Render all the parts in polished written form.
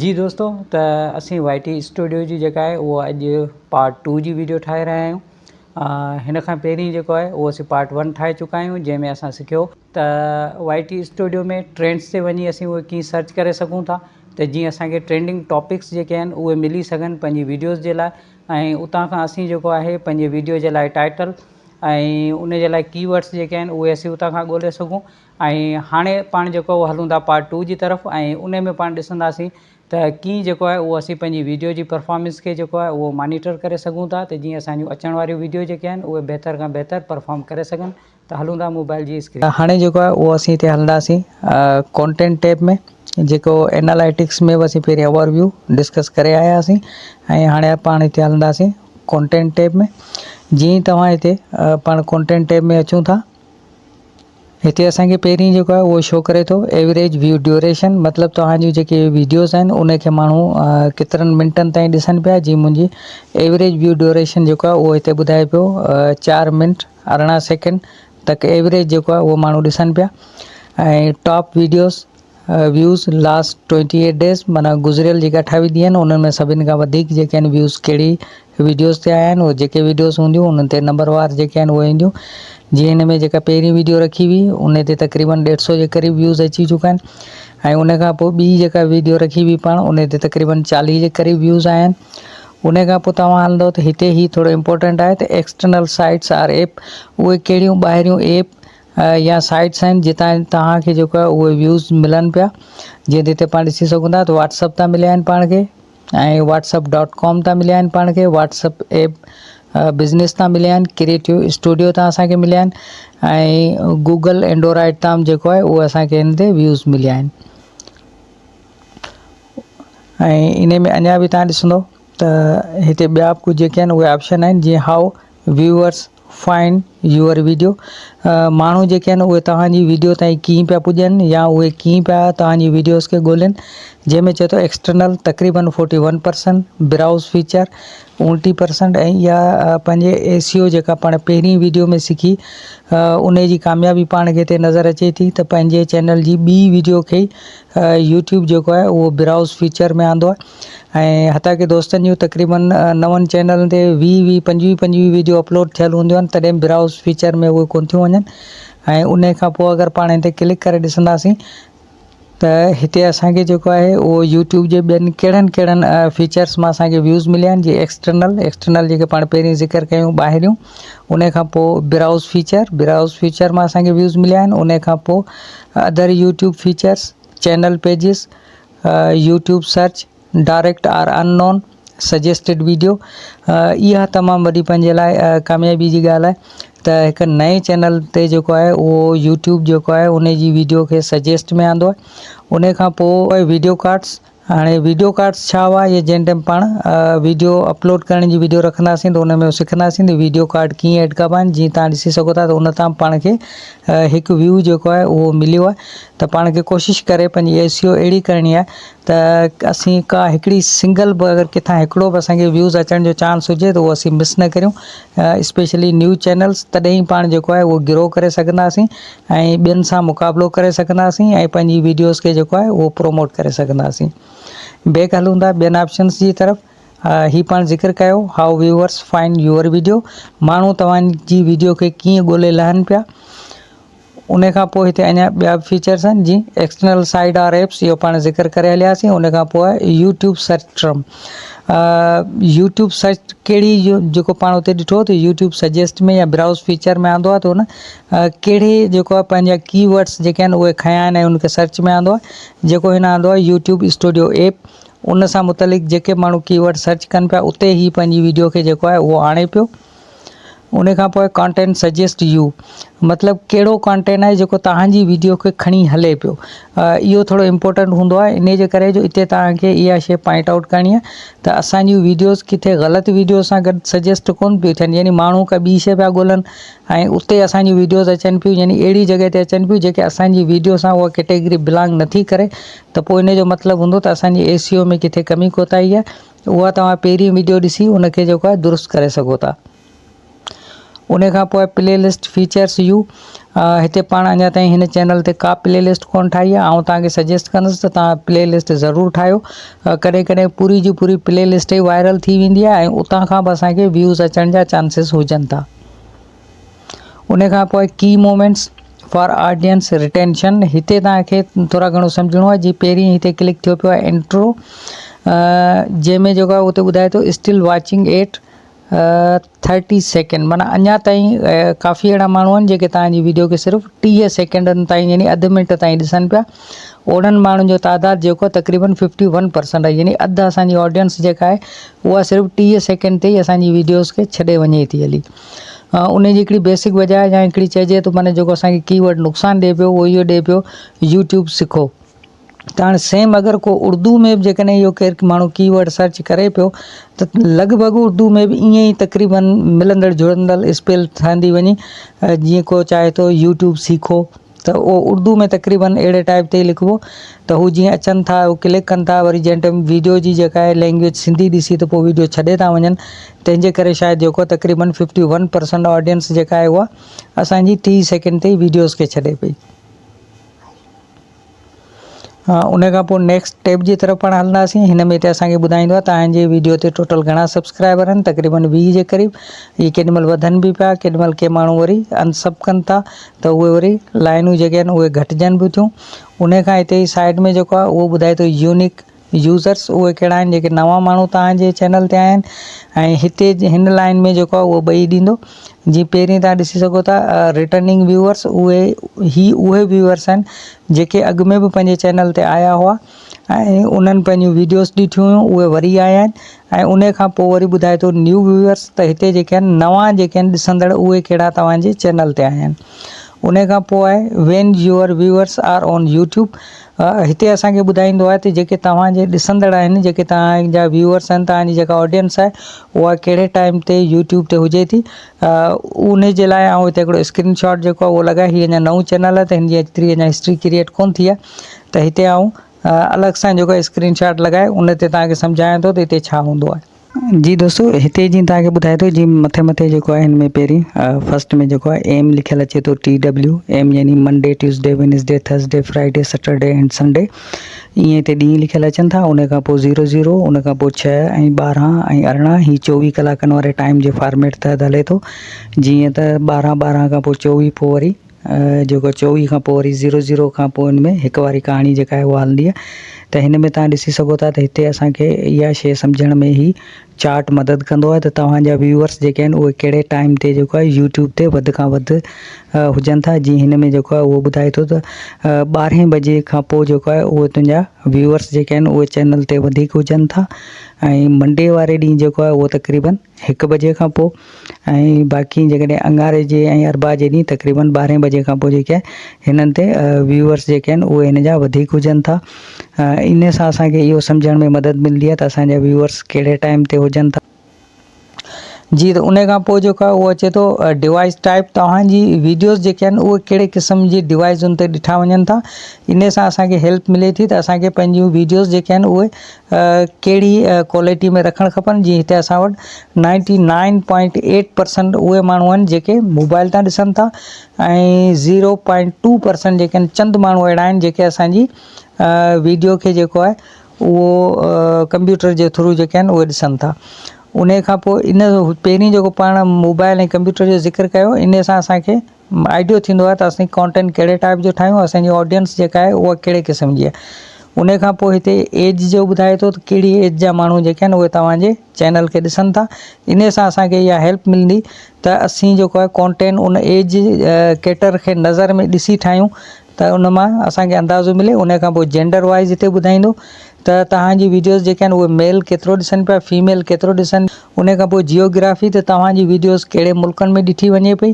جي دوستو ته اسين وائي ٽي اسٽوڊيو جي جيڪا آهي اهو اڄ پارٽ ٽو جي ويڊيو ٺاهي رهيا آهيون هن کان پهرين جيڪو آهي اهو اسين پارٽ ون ٺاهي چڪا آهيون جنهن ۾ اسان سکيو ته وائي ٽي اسٽوڊيو ۾ ٽرينڊس تي وڃي اسين اهي ڪيئن سرچ ڪري سگهون ٿا ته جيئن اسان کي ٽرينڊنگ ٽاپڪس جيڪي آهن اهي ملي سگهن پنهنجي ويڊيوز جي لاء ۽ اتان کان اسين جيڪو آهي پنهنجي ويڊيو جي لاء ٽائٽل ۽ ان جي لاء ڪي ورڊس جيڪي آهن اهي اسين اتان کان ڳولي سگهون ۽ هاڻي پاڻ جيڪو اهو هلون ٿا پارٽ ٽو جي طرف ۽ ان ۾ پاڻ ڏسنداسين ته ڪيئن جيڪو آهي اهو اسين پنهنجي ويڊيو جي پرفارمنس کي جيڪو آهي اهو مانيٽر ڪري سگهون ٿا ته جيئن اسان جون اچڻ واريون ويڊيو جيڪي آهن اهي بهتر کان بهتر پرفارم ڪري سگهن ته هلون ٿا موبائل جي اسڪرين. هاڻي جيڪو آهي اهو اسين هتي هلنداسين ڪونٽينٽ ٽيب ۾ جيڪو اينالائٽڪس ۾ به اسين پهرين اوور ويو ڊسڪس ڪري آياسين ۽ هاڻي پاڻ هتي هلنداسين ڪونٽينٽ ٽيب ۾ جيئن ئي توهان هتي پاڻ ڪونٽينٽ ٽيب ۾ اچون ٿا هتي اسان کي پهرين جيڪو آهي اهو شو ڪري ٿو ايوريج ويو ڊيوريشن مطلب توهان جون جيڪي ويڊيوز آهن ان کي ماڻهو ڪيترن منٽن تائين ڏسن پيا جي منهنجي ايوريج ويو ڊيوريشن جيڪو آهي اهو هتي ٻڌائي پيو چار منٽ 18 سيڪنڊ تڪ ايوريج جيڪو آهي اهو ماڻهو ڏسن پيا ۽ top videos views last twenty eight days معنيٰ گذريل جيڪي 28 ڏينهن آهن انهن ۾ سڀني کان وڌيڪ جيڪي آهن ويوز ڪهڙي ويڊيوز تي آيا آهن اهي جيڪي ويڊيوز هونديون انهن تي نمبر وار جيڪي آهن اهي اينديون جيئن هن ۾ جيڪا پهرين ويڊيو رکي هئي ان تي تقريبن ڏيڍ سو جي قريب ويوز اچي چڪا آهن ۽ ان کان پوء ٻي جيڪا ويڊيو رکي هئي پاڻ ان تي تقريبن 40 جي قريب ويوز آيا آهن ان کان پوء توهان هلندو ته هتي هي ٿورو امپورٽنٽ آهي ته ايڪسٽرنل سائٽس آر ايپ اهي ڪهڙيون ٻاهريون ايپ يا سائيٽس آهن جتان توهان کي جيڪو آهي اهي ويوز ملن پيا جيئن ته هتي پاڻ ڏسي سگهون ٿا ته واٽس اپ تان مليا آهن پاڻ کي ۽ واٽس اپ ڊاٽ ڪام تان مليا آهن پاڻ کي واٽس اپ ايپ بزنس تان مليا آهن ڪريٽو اسٽوڊيو تان اسان کي مليا آهن ۽ گوگل اينڊورائڊ تان جيڪو آهي اهو اسان کي هن تي ويوز مليا آهن ۽ ان ۾ اڃا به تان ڏسندو ته هتي ٻيا به ڪجهه جيڪي آهن اهي آپشن آهن جيئن how viewers find your video ماڻهو جيڪي آهن اهي توهان جي ويڊيو تائين ڪيئن پيا پڄن يا اهي ڪيئن پيا توهان جي ويڊيوز کي ڳولين جنهن ۾ چئي ٿو ايڪسٽرنل تقريبن forty one percent browse feature 29 percent ۽ اها پنهنجي اي سي او جيڪا پاڻ پهرين ويڊيو ۾ سکي ان جي ڪاميابي پاڻ کي هتي نظر اچي ٿي ته پنهنجي چينل جي ٻي ويڊيو کي يوٽيوب جيڪو آهي اهو براؤز فيچر ۾ آندو آهي ۽ حتيٰ ڪي دوستن جون تقريبن نون چينلن تي 20 20 25 25 ويڊيو اپلوڊ ٿيل هونديون آهن تڏهن به براؤز فيچر ۾ اهي ڪونه ٿيون وڃن ۽ ان کان پوء اگر پاڻ هتي ڪلڪ ڪري ڏسنداسين ته هتي اسانکي جيڪو آهي اهو يوٽيوب جي ٻين ڪهڙن ڪهڙن فيچرس مان اسانکي ويوز مليا آهن جي ايڪسٽرنل ايڪسٽرنل جيڪي پاڻ پهرين ذڪر ڪيون ٻاهريون ان کان پوء براؤز فيچر براؤز فيچر مان اسانکي ويوز مليا آهن ان کان پوء other YouTube features channel pages YouTube search, direct or unknown, suggested video اها تمام وڏي پنهنجي لاء ڪاميابي جي ڳالهه آهي ته هڪ نئين چينل تي جيڪو آهي اهو يوٽيوب جيڪو آهي ان جي ويڊيو کي سجيسٽ ۾ آندو آهي ان کان پوء ويڊيو ڪارڊس هاڻي ويڊيو ڪارڊس ڇا هئا اهي جنهن ٽائيم پاڻ ويڊيو اپلوڊ ڪرڻ جي ويڊيو رکنداسين ته ان ۾ سکنداسين ته ويڊيو ڪارڊ ڪيئن ايڊ ڪبا آهن جيئن تان ڏسي سگهو ٿا ته ان تان پاڻ کي هڪ ويو جيڪو آهي اهو مليو آهي ته پاڻ کي ڪوشش ڪري پنهنجي اي سي او اهڙي ڪرڻي آهي ته اسين ڪا هڪڙي سنگل به اگر ڪٿان هڪڙو به اسان کي ويوز اچڻ جو چانس هجي ته اهو اسين مس نه ڪريون اسپيشلي نيو چينلز تڏهن ئي پاڻ جيڪو آهي اهو گرو ڪري سگهنداسين ۽ ٻين سان مقابلو ڪري سگهنداسين ۽ پنهنجي ويڊيوز کي جيڪو آهي اهو پروموٽ ڪري سگهنداسين بيڪ هلون ٿا ٻين آپشنس جي طرف هي پاڻ ذڪر ڪيو how viewers find your video ماڻهو توهان جي ويڊيو کي ڪيئن ڳولي لهن پيا ان کان پوء هتي اڃا ٻيا به فيچرس آهن جي ايڪسٽرنل سائيڊ آر ايپس اهو پاڻ ذڪر ڪري هلياسين ان کان پوء YouTube search term YouTube search ڪهڙي جو جيڪو پاڻ اتي ڏٺو ته يوٽيوب سجيسٽ ۾ يا براؤز فيچر ۾ آندو آهي ته ان ڪهڙي جيڪو آهي پنهنجا ڪي ورڊس جيڪي آهن اهي کنيا آهن ۽ ان کي سرچ ۾ آندو آهي جيڪو هن آندو آهي يوٽيوب اسٽوڊيو ايپ ان سان متعلق جيڪي ماڻهو ڪي ورڊ سرچ ڪن پيا اتي هي پنهنجي ويڊيو کي جيڪو آهي اهو آڻي پيو ان کان پوء ڪانٽينٽ سجيسٽ يو مطلب ڪهڙو ڪانٽينٽ آهي جيڪو توهان جي ويڊيو کي کڻي هلي پيو اهو ٿورو امپورٽنٽ هوندو آهي ان جي ڪري جو اتي توهان کي اها شي پوائنٽ آئوٽ ڪرڻي آهي ته اسان جون ويڊيوز ڪٿي غلط ويڊيو سان گڏ سجيسٽ ڪون پيون ٿين يعني ماڻهو ڪا ٻي شي پيا ڳولن ۽ اتي اسان جون ويڊيوز اچن پيون يعني اهڙي جڳهه تي اچن پيون جيڪي اسان جي ويڊيو سان اها ڪيٽيگري بلانگ نٿي ڪري ته پوء ان جو مطلب هوندو ته اسان جي اي سي او ۾ ڪٿي ڪمي ڪوتاهي آهي اها توهان پهرين وڊيو ڏسي ان کي جيڪو آهي درست ڪري سگهو ٿا. ان کان پوء پلي لسٽ فيچرس يو هتي پاڻ اڃا تائين هن چينل تي ڪا پلي لسٽ ڪونه ٺاهي آهي آئون توهان کي سجيسٽ ڪندس ته توهان پلي لسٽ ضرور ٺاهيو ڪڏهن ڪڏهن پوري جي پوري پلي لسٽ ئي وائرل ٿي ويندي آهي ۽ اتان کان به اسان کي ويوز اچڻ جا چانسز هجن ٿا ان کان پوء ڪي مومينٽس فار آڊينس ريٽينشن هتي توهان کي ٿورا گهڻو سمجهڻو آهي جي پهرين هتي ڪلڪ ٿيو پيو آهي انٽرو جنهن ۾ جيڪو آهي اتي ٻڌائي ٿو still watching at thirty second معنيٰ اڃا تائين ڪافي اهڙا ماڻهو آهن جيڪي توهان جي ويڊيو کي صرف 30 سيڪنڊن تائين يعني اڌ منٽ تائين ڏسن پيا اهڙن ماڻهن جو تعداد جيڪو تقريبن ففٽي ون پرسنٽ آهي يعني اڌ اسان جي آڊينس جيڪا آهي اها صرف 30 سيڪنڊ تي ئي اسان جي ويڊيوز کي ڇڏي وڃي ٿي هلي ان جي هڪڙي بيسڪ وجه آهي يا هڪڙي چئجي ته معنيٰ جيڪو اسان کي ڪي ورڊ نقصان ڏئي پيو اهو اهو ڏئي پيو يوٽيوب سکو ته هاڻي سيم اگر ڪو اردو ۾ به جيڪڏهن اهو ڪير ماڻهو ڪي ورڊ سرچ ڪري پيو ته لڳ ڀڳ اردو ۾ به ائين ئي تقريبن ملندڙ جڙندڙ اسپيل ٺهندي وڃي جيئن ڪو چاهي ٿو يوٽيوب سيکو ته اهو اردو ۾ تقريبن اهڙي ٽائپ تي ئي لکبو ته هو جيئن اچن ٿا هو ڪلڪ ڪن ٿا وري جنهن ٽائيم ويڊيو جي جيڪا آهي لينگويج سنڌي ڏسي ته پوء ويڊيو ڇڏي ٿا وڃن تنهن جي ڪري شايد جيڪو تقريبن ففٽي ون پرسنٽ آڊينس جيڪا آهي اها اسانجي 30 سيڪنڊ تي ئي ويڊيوز کي ڇڏي پئي. ان کان پوء نيڪسٽ ٽيب جي طرف پاڻ هلنداسين هن ۾ هتي اسان کي ٻڌائيندو آهي توهان جي ويڊيو تي ٽوٽل گهڻا سبسڪرائبر آهن تقريبن 20 جي قريب اهي ڪيڏي مهل وڌن به پيا ڪيڏي مهل ڪي ماڻهو وري ان سب ڪن ٿا ته اهي وري لائنون جيڪي آهن اهي گهٽجن به ٿيون ان کان هتي سائيڊ ۾ جيڪو آهي اهو ٻڌائي ٿو يونيڪ يوزرس اهي ڪهڙا آهن جيڪي نوان ماڻهو توهان جي چينل تي آيا آهن ۽ هتي هن لائن ۾ جيڪو آهي اهو ٻئي ڏيندو جي پهرين توهان ڏسي سگهو ٿا ريٽرننگ ويوئرس اهي هي اهي ويوئرس آهن جيڪي اڳ ۾ به پنهنجي چينل تي آيا هئا ۽ انهن پنهنجون ويڊيوز ڏٺيون هيون اهي وري آيا آهن ۽ ان کان پوء وري ٻڌائي ٿو نيو ويوئرس ته هتي جيڪي آهن نوان جيڪي آهن ڏسندڙ اهي ڪهڙا توهان جي چينل تي آيا آهن ان کان پوء آهي when your viewers are on YouTube هتي اسان کي ٻڌائيندو آهي ته جيڪي توهان جي ڏسندڙ آهن جيڪي توهان جا ويوئرس آهن توهان جي جيڪا آڊينس آهي اها ڪهڙي ٽائيم تي يوٽيوب تي هجي ٿي ان جي لاء آئون هتي هڪڙو اسڪرين شاٽ جيڪو آهي اهو لڳائي هي اڃا نئون چينل آهي ته هن جي ايتري اڃا هسٽري ڪريئيٽ ڪون ٿي آهي ته هتي آئون الڳ سان جيڪو اسڪرين شاٽ لڳائي ان تي توهان کي سمجهايان ٿو ته هتي ڇا هوندو آهي. جي دوستو هتي جيئن توهان کي ٻڌائي ٿو جي مٿي مٿي جيڪو آهي هن ۾ پهرين فرسٽ ۾ جيڪو آهي ايم لکيل اچي ٿو ٽي ڊبليو ايم يعني Monday Tuesday Wednesday Thursday Friday Saturday and Sunday ائين هتي ڏينهن لکيل اچن ٿا ان کان پوء زيرو زيرو ان کان پوء ڇهه ۽ 12 ۽ 18 هي 24 ڪلاڪن واري ٽائيم جي فارميٽ تحت هلي ٿو جيئن ته 12 12 کان پوء 24 پوء وري جيڪو 24 کان پوء وري زيرو زيرو کان پوء ان ۾ هڪ واري ڪهاڻي جيڪا آهي اها هلندي آهي ته هن ۾ توهان ڏسي سگهو ٿا ته هتي اسان کي اها شيء سمجهڻ ۾ هي چارٽ مدد ڪندو آهي ته توهان جا ويوئرس جيڪي آهن اهي ڪهڙي ٽائيم تي جيڪو آهي يوٽيوب تي وڌ کان وڌ هجن ٿا جيئن هن ۾ جيڪو آهي اهو ٻڌائي ٿو ته ٻارهين بجي کان پوء جيڪو آهي اهو تنهنجا ويوئرس جيڪي آهن اهي چينل تي وڌيڪ هجن ٿا ۽ منڊي واري ڏينهن جيڪو آهي اهو تقريبن هڪ بجي کان پوء ۽ باقي جيڪڏهن اڱاري جي ۽ اربع جي ڏينهن تقريبن ٻارهين بجي کان پوء جيڪي هنن تي ويوئرس جيڪي آهن اهي هن جا وڌيڪ هجن ٿا ان سان اسان کي اهو سمجهڻ ۾ مدد ملندي آهي ته اسان جا ويوئرس ڪهڙي ٽائيم تي هجن ٿا جي ته ان کان پوء جيڪو آهي اهو اچي ٿو ڊوائس ٽائپ توهان جي ويڊيوز جيڪي آهن اهي ڪهڙي قسم جي ڊوائسن تي ڏٺا وڃن ٿا ان سان اسان کي هيلپ ملي ٿي ته اسان کي پنهنجون ويڊيوز جيڪي آهن اهي ڪهڙي ڪوالٽي ۾ رکڻ کپن جيئن هتي اسان وٽ ninety nine point eight percent اهي ماڻهو آهن جيڪي موبائل تان ڏسن ٿا ۽ زيرو پوائنٽ ٽو پرسنٽ جيڪي آهن چند ماڻهو اهڙا آهن جيڪي اسانجي ويڊيو کي جيڪو آهي اهو ڪمپيوٽر جي ٿرو جيڪي آهن اهي ڏسن ٿا ان کان پوء ان پهرين جيڪو پاڻ موبائل ۽ ڪمپيوٽر جو ذڪر ڪيو ان سان اسانکي آئيڊيو ٿيندو آهي ته اسين ڪانٽينٽ ڪهڙي ٽائپ جو ٺاهيون اسان جي آڊينس جيڪا آهي اها ڪهڙي قسم جي آهي ان کان پوء هتي ايج جو ٻڌائي ٿو ته ڪهڙي ايج جا ماڻهو جيڪي آهن اهي توهان جي چينل کي ڏسن ٿا ان سان اسان کي اها هيلپ ملندي ته اسين جيڪو آهي ڪانٽينٽ ان ايج ڪيٽر کي نظر ۾ ڏسي ٺاهيون ته ان مان اسان کي اندازو ملي ان کان پوء جينڊر وائز هتي ٻڌائيندو ته توهان جي ويڊيوز جيڪي آهن اهي ميل ڪيترو ڏسن پيا فيميل ڪيترو ڏسن ان کان پوء جيوگرافي ته توهان جي ويڊيوز ڪهڙي ملڪن ۾ ڏٺي وڃي پئي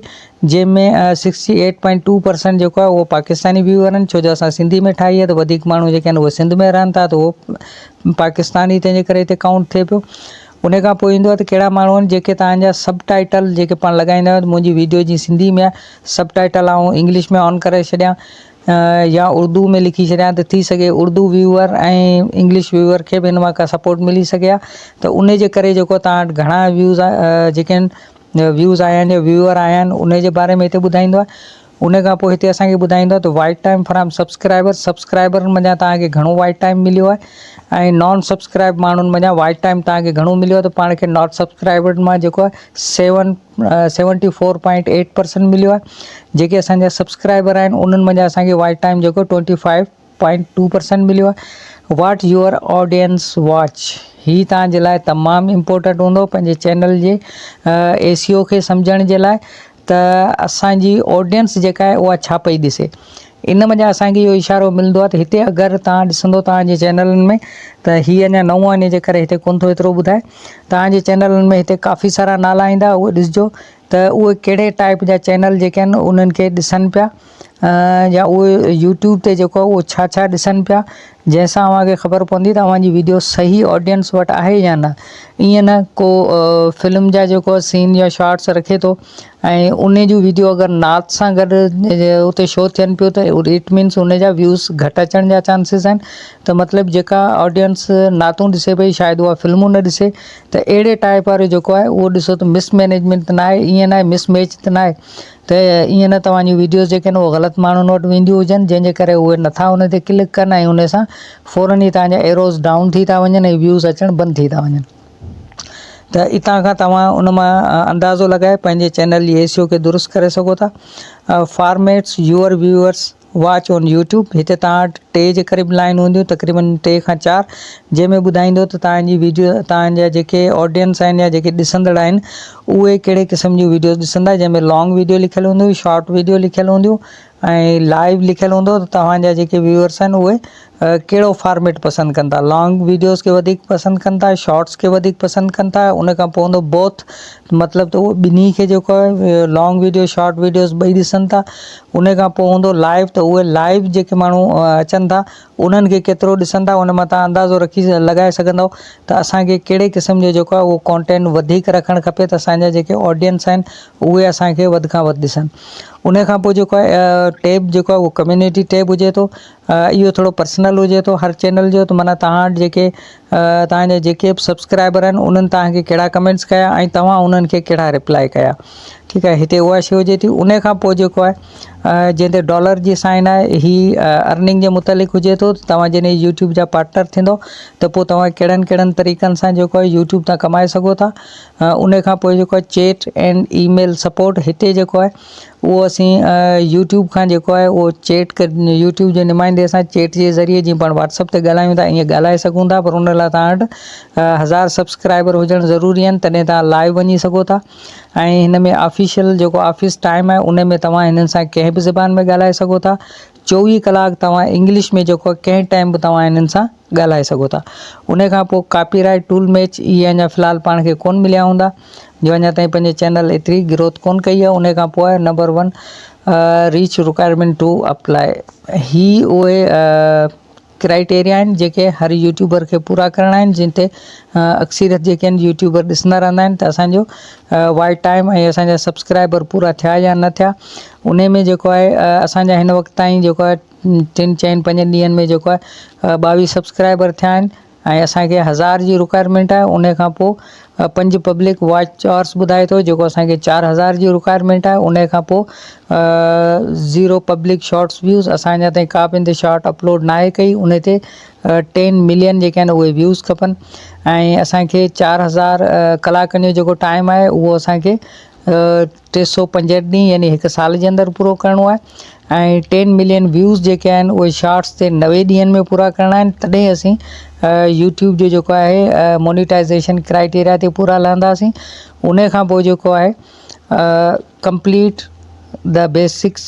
جنهن ۾ sixty eight point two percent جيڪو آهي اهو پاڪستاني ويوئر آهن ڇو جو اسان سنڌي ۾ ٺاهي آهي ته وڌيڪ ماڻهو جيڪي آهن اهي سنڌ ۾ رهن ٿا ته اهو پاڪستاني تنهن جي ڪري هتي ڪائونٽ ٿئي پيو ان کان پوء ايندو آهي ته ڪهڙا ماڻهو آهن جيڪي توهان جا سب ٽائيٽل جيڪي پاڻ لڳائيندا آهيون ته منهنجي ويڊيو جي سنڌي ۾ آهي سب ٽائيٽل آئون انگلش ۾ آن ڪري ڇڏيان يا اردو ۾ لکي ڇڏيان ته ٿي سگهي اردو ويوئر ۽ انگلش ويوئر کي به ان مان ڪا سپورٽ ملي سگهي ها ته ان جي ڪري جيڪو توهان وٽ گهڻا ويوز جيڪي آهن ويوز آيا آهن يا ويوئر آيا آهن ان جي باري ۾ هتي ٻڌائيندو آهي. ان کان پوء هتي اسان کي ٻڌائيندو آهي ته وائٽ ٽائيم فرام سبسڪرائبر سبسڪرائبرن منجهان توهان کي گهڻو وائٽ ٽائيم مليو آهي ۽ نان سبسڪرائب ماڻهن منجهان وائٽ ٽائيم توهان کي گهڻو مليو آهي ته پاڻ کي not سبسڪرائبرن مان جيڪو آهي seven seventy four point eight percent مليو آهي جيڪي اسان جا سبسڪرائبر آهن انهن منجهان اسان کي وائٽ ٽائيم جيڪو twenty five point two percent مليو آهي واٽ your audience watch هي توهان جي لاء تمام امپورٽنٽ هوندو پنهنجي چينل جي اي سي او کي سمجهڻ جي لاء ته اسان جي آڊينس جيڪا آهي اها ڇا پئي ڏسي ان منجهان اسان کي اهو اشارو ملندو آهي ته هتي اگر توهان ڏسندو توهان جي چينلن ۾ ته هي اڃا نئون آهي ان جي ڪري هتي ڪونه ٿو ايترو ٻڌائي توهان جي چينلن ۾ هتي ڪافي سارا نالا ايندا اهي ڏسجو ته اهي ڪهڙي ٽائپ جا چينل جيڪي آهن انهن کي ڏسن پيا يا اهي يوٽيوب تي جيڪو آهي اهو ڇا ڇا ڏسن پيا جنهن سان اوهان کي خبر پوندي ته اوهان جي ويڊيو صحيح آڊينس وٽ آهي يا نه ائين نه ڪو فلم جا جيڪو سين يا شارٽس رکي ٿو ۽ ان جون ويڊيو اگر نعت سان گڏ اتي شو ٿين پيو ته it means ان جا ويوز گهٽ اچڻ جا چانسز آهن ته مطلب جيڪا آڊينس نعتون ڏسي پئي شايد اها فلمون نه ڏسي ته اهڙي ٽائپ وارو جيڪو آهي اهو ڏسو ته مس مينيجمينٽ ته ناهي ائين ناهي مس ميچ ته ناهي ته ائين نه توهان جون ويڊيوز جيڪي آهن اهي غلط ماڻهن وٽ وينديون هجن جنهن جي ڪري اهي نٿا ان تي ڪلڪ ڪن ۽ ان سان فورن ئي توهان جا ايروز ڊائون ٿي ٿا وڃن ۽ ويوز اچڻ بند ٿي ٿا وڃن ته اتان کان توهان ان مان اندازو لڳائي پنهنجي چينل جي اي سي او کي درست ڪري سگهو ٿا formats your viewers watch on YouTube هتي توهان وٽ ٽي جي قريب لائن هونديون تقريبن ٽي کان چار جنهن ۾ ٻڌائيندو ته توهان جي ويڊيو توهان جا جيڪي آڊينس آهن يا جيڪي ڏسندڙ آهن اهي ڪهڙي قسم جون ويڊيوز ڏسندا جنهن ۾ لانگ ويڊيو لکيل هونديون شارٽ ويڊيو لکيل هونديون ۽ لائيو لکيل هوندو ته توهان جا جيڪي ويورس آهن اهي ڪهڙو فارميٽ پسند ڪن ٿا لانگ ويڊيوز کي وڌيڪ پسند ڪن ٿا شارٽس کي وڌيڪ پسند ڪن ٿا ان کان پوء هوندو بوٿ مطلب ته اهو ٻنهي کي جيڪو آهي لانگ ويڊيو شارٽ ويڊيوز ٻئي ڏسن ٿا ان کان پوء هوندو لائيو ته اهي لائيو جيڪي ماڻهو اچن ٿا انهن کي ڪيترو ڏسن ٿا ان مان تان اندازو رکي لڳائي سگهندو ته اسانکي ڪهڙي قسم جو جيڪو آهي اهو ڪانٽينٽ وڌيڪ رکڻ کپي ته اسانجا جيڪي آڊينس آهن اهي اسانکي وڌ کان وڌ ڏسن ان کان پوء جيڪو آهي ٽيب جيڪو آهي اهو ڪميونٽي ٽيب هجي ٿو اهو ٿورو پرسنل هجي ٿو هر چينل جو ته معنيٰ توهان وٽ جيڪي توهان جا جيڪي به سبسڪرائبر آهن انهن توهان کي ڪهڙا ڪمينٽس ڪيا ۽ توهان انهن کي ڪهڙا رپلائي ڪيا ٺيڪ آهي هتي اها شي هجي ٿي ان کان پوء جيڪو آهي جنهن تي ڊالر جي سائن آهي هي ارننگ جي متعلق هجي ٿو توهان جڏهن يوٽيوب جا پارٽنر ٿيندو ته پوء توهان ڪهڙن ڪهڙن طريقن سان جيڪو آهي يوٽيوب تان ڪمائي سگهو ٿا ان کان پوء جيڪو آهي چيٽ اينڊ اي ميل سپورٽ هتي جيڪو آهي اهو اسين يوٽيوب کان جيڪو آهي اهو چيٽ يوٽيوب جي نمائندي سان چيٽ جي ذريعي جيئن پاڻ واٽس اپ تي ڳالهايون ٿا ائين ڳالهائي سگهون ٿا پر ان لاء توهان وٽ هزار سبسڪرائبر هجڻ ضروري آهن تڏهن توهان لائيو وڃي سگهو ٿا ۽ هن ۾ آفيشل جيڪو آفيس ٽائيم آهي ان ۾ توهان هنن سان ڪنهن به زبان ۾ ڳالهائي سگهو ٿا چوويهه ڪلاڪ توهان انگلش ۾ جيڪو ڪنهن ٽائيم به توهان هنن سان ڳالهائي سگهو ٿا ان کان پوء ڪاپي رائيٽ ٽول ميچ اهي اڃا في الحال پاڻ کي ڪون مليا هوندا جو اڃا تائين پنهنجي چينل ايتري گروٿ ڪون ڪئي آهي ان کان پوء آهي number one reach requirement to apply هي اهي ڪرائيٽيريا آهن جيڪي هر يوٽيوبر کي پورا ڪرڻا آهن جن تي اڪثريت جيڪي آهن يوٽيوبر ڏسندا رهندا آهن ته اسانجو وائي ٽائيم ۽ اسانجا سبسڪرائبر پورا ٿيا يا نه ٿيا ان ۾ جيڪو آهي اسانجا هن وقت تائين جيڪو آهي ٽن چئن پنجن ڏينهن ۾ جيڪو آهي ٻاويهه سبسڪرائبر ٿيا آهن ۽ اسانکي هزار جي رڪوائرمينٽ آهي ان کان پوء پنج پبلڪ واچ آورس ٻڌائي ٿو جيڪو اسانکي 4000 جي رڪوائرمينٽ آهي ان کان پوء زيرو پبلڪ شارٽس ويوز اسان اڃا تائين ڪا به ان تي شارٽ اپلوڊ ناهي ڪئي ان تي ٽين ملين جيڪي آهن اهي ويوز کپن ۽ اسانکي 4000 ڪلاڪن جو جيڪو ٽائيم آهي اهو اسانکي 365 ڏينهن يعني هڪ سال جي اندر پورو ڪرڻو آهي ۽ ٽين ملين ويوز جيڪي آهن اهي شارٽس تي 90 ڏينهن ۾ پورا ڪرڻا آهن تڏهن اسين يوٽيوب جو جيڪو آهي مونيٽائزيشن ڪرائيٽيريا تي پورا لهنداسين ان کان پوء جيڪو آهي ڪمپليٽ the basics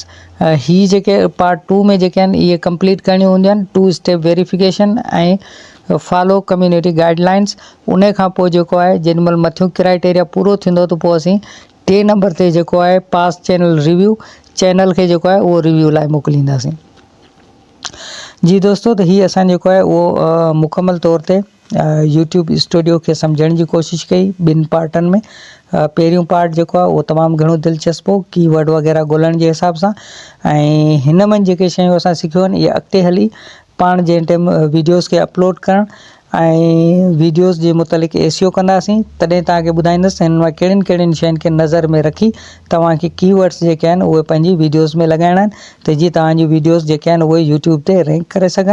هي جيڪي پارٽ ٽو ۾ جيڪي آهن اهي ڪمپليٽ ڪرڻيون هونديون آهن two step verification ۽ follow community guidelines ان کان پوء جيڪو آهي جيڏي مهل مٿيون ڪرائيٽيريا پورو ٿيندو ته پوء اسين ٽي نمبر تي جيڪو آهي پاس چينل ريويو چينل کي جيڪو آهي اهو ريويو لاء موڪلينداسين جي دوستو ته هي اسان جيڪو آهي اهو مڪمل طور تي يوٽيوب اسٽوڊيو کي سمجهڻ جي ڪوشش ڪئي ٻن پارٽن ۾ پهريون پارٽ جيڪو آهي اهو تمام گهڻو دلچسپ هو ڪي ورڊ وغيره ڳولڻ جي حساب سان ۽ هن ۾ جيڪي شيون اسان سکيون آهن اهي اڳتي هلي پاڻ جنهن ٽائيم ويڊيوز کي اپلوڊ ڪرڻ ۽ ويڊيوز جي متعلق ايس سي او ڪنداسين تڏهن توهان کي ٻڌائيندس ته هنن مان ڪهڙين ڪهڙين شين کي نظر ۾ رکي توهان کي ڪي ورڊس جيڪي آهن اهي پنهنجي ويڊيوز ۾ لڳائڻا آهن ته جيئن توهان جون ويڊيوز جيڪي آهن اهي يوٽيوب تي رينڪ ڪري سگهن.